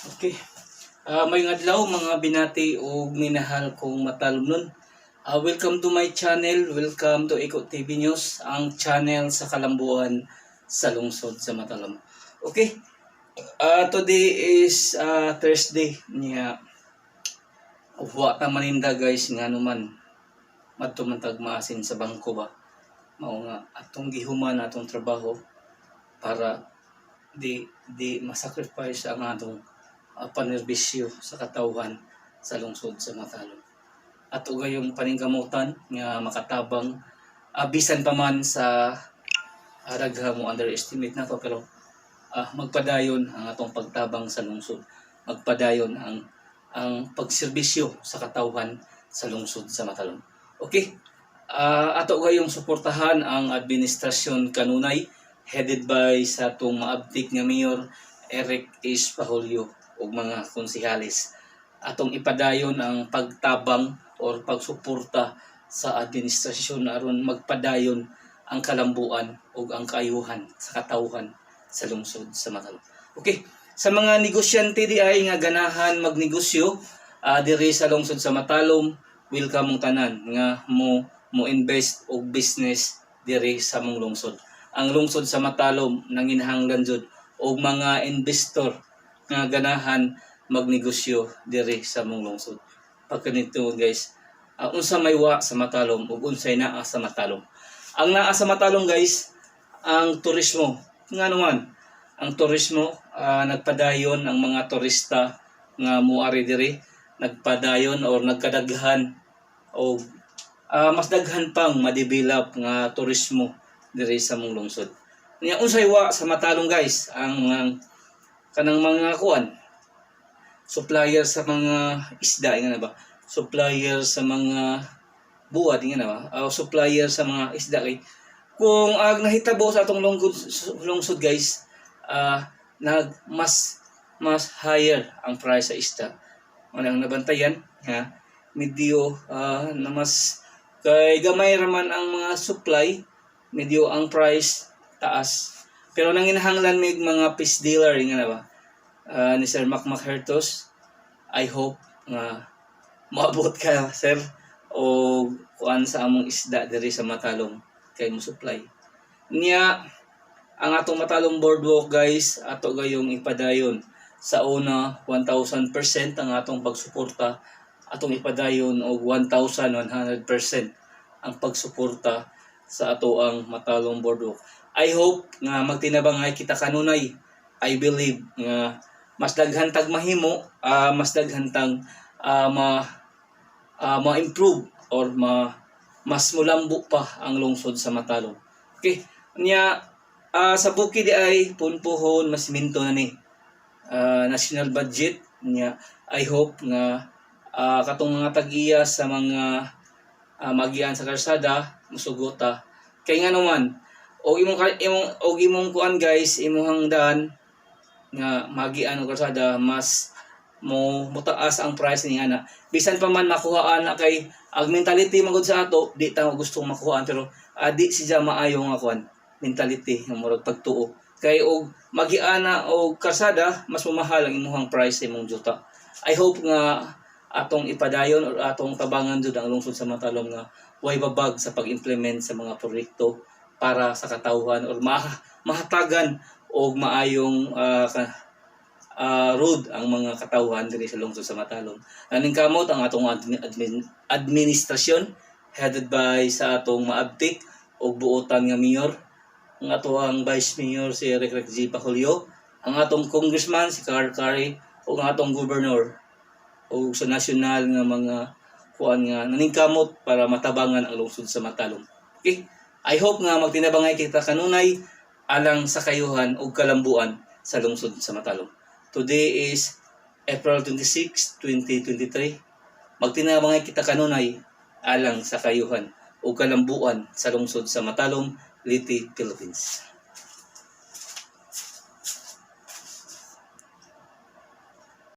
Okay. Maayong adlaw, mga binati ug minahal kong matalomnon. Welcome to my channel. Welcome to Eco TV News, ang channel sa kalambuan sa lungsod sa Matalom. Okay. Today is Thursday niya. Wa ta maninda, guys, nga naman madto man tag maasin sa bangko ba. Mao nga atong gihuman atong trabaho para di masacrifice ang atong panerbisyo sa katawhan sa lungsod sa Matalom. Ato gayong paningkamutan nga makatabang bisan pa man sa daghan mo underestimate nato, pero magpadayon ang atong pagtabang sa lungsod. Magpadayon ang pagserbisyo sa katawhan sa lungsod sa Matalom. Okay? Ato gayong suportahan ang administrasyon kanunay headed by sa atong maabtik nga mayor Eric S. Pahulyo ug mga konsehales. Atong ipadayon ang pagtabang or pagsuporta sa administrasyon aron magpadayon ang kalambuan ug ang kaayuhan sa katawhan sa lungsod sa Matalom. Okay, sa mga negosyante di ay nga ganahan magnegosyo diri sa lungsod sa Matalom, welcome mong tanan nga mo invest og business diri sa mong lungsod. Ang lungsod sa Matalom nanginahanglan jud og mga investor nga ganahan magnegosyo diri sa mong lungsod. Pagka nito, guys, unsa may wa sa Matalom ug unsay naa sa Matalom? Ang naa sa Matalom, guys, ang turismo. Nga naman, ang turismo, nagpadayon ang mga turista nga muari diri, nagpadayon or nagkadaghan o mas daghan pang ma-develop nga turismo diri sa mong lungsod. Nya unsay wa sa Matalom, guys? Ang kanang mga kuan, supplier sa mga isda nga na ba? Supplier sa mga buwad nga na ba? Supplier sa mga isda kay kung ang nahitabo sa atong lungsod, guys, nag mas mas higher ang price sa isda. Ano ang nabantayan ha, medyo na mas kay gamay raman ang mga supply, medyo ang price taas. Pero nanginahanglan mig mga fish dealer nga na ba? Ni Sir Mac Hertos, I hope nga moabot ka, sir, o kuan sa among isda diri sa Matalom kay mo supply. Niya ang atong Matalom Boardwalk, guys, ato gayong ipadayon. Sa una, 1000% ang atong pagsuporta, atong ipadayon og 1100% ang pagsuporta sa ato ang Matalom Boardwalk. I hope nga magtinabangay kita kanunay. I believe nga mas daghan tag mahimo, mas daghan tang ma-improve or mas mulambo pa ang lungsod sa Matalom. Okay, niya sa bukid di ay punpuhon masiminto na ni. National budget niya, I hope nga katong mga tag-iya sa mga magian sa kalsada musugota kay nga naman og imong og imong kuan, guys, imong daan nga magian og kalsada, mas mo mutaas ang price niya na bisan pa man makuhaan na kay ang mentality magud sa ato, di ta gustong makuhaan, pero di siya maayo nga kuan, mentality nga murag pagtuo kay og magiana og kalsada, mas mamahal ang imong price sa imong juta. I hope nga atong ipadayon or atong tabangan jud ang lungsod sa Matalom nga way babag sa pag-implement sa mga proyekto para sa katawhan or mahatagan og maayong road ang mga katawhan diri sa lungsod sa Matalom. Naningkamot ang atong administrasyon headed by sa atong maabtik og buotan nga mayor, ang atoang vice mayor si Eric Rex G. Paculio, ang atong congressman si Carl Curry ug ang atong governor o sa national nga mga kuan nga naningkamot para matabangan ang lungsod sa Matalom. Okay? I hope nga magtinabangay kita kanunay alang sa kayuhan ug kalambuan sa lungsod sa Matalom. Today is April 26, 2023. Magtinabangay kita kanunay alang sa kayuhan ug kalambuan sa lungsod sa Matalom, Leyte, Philippines.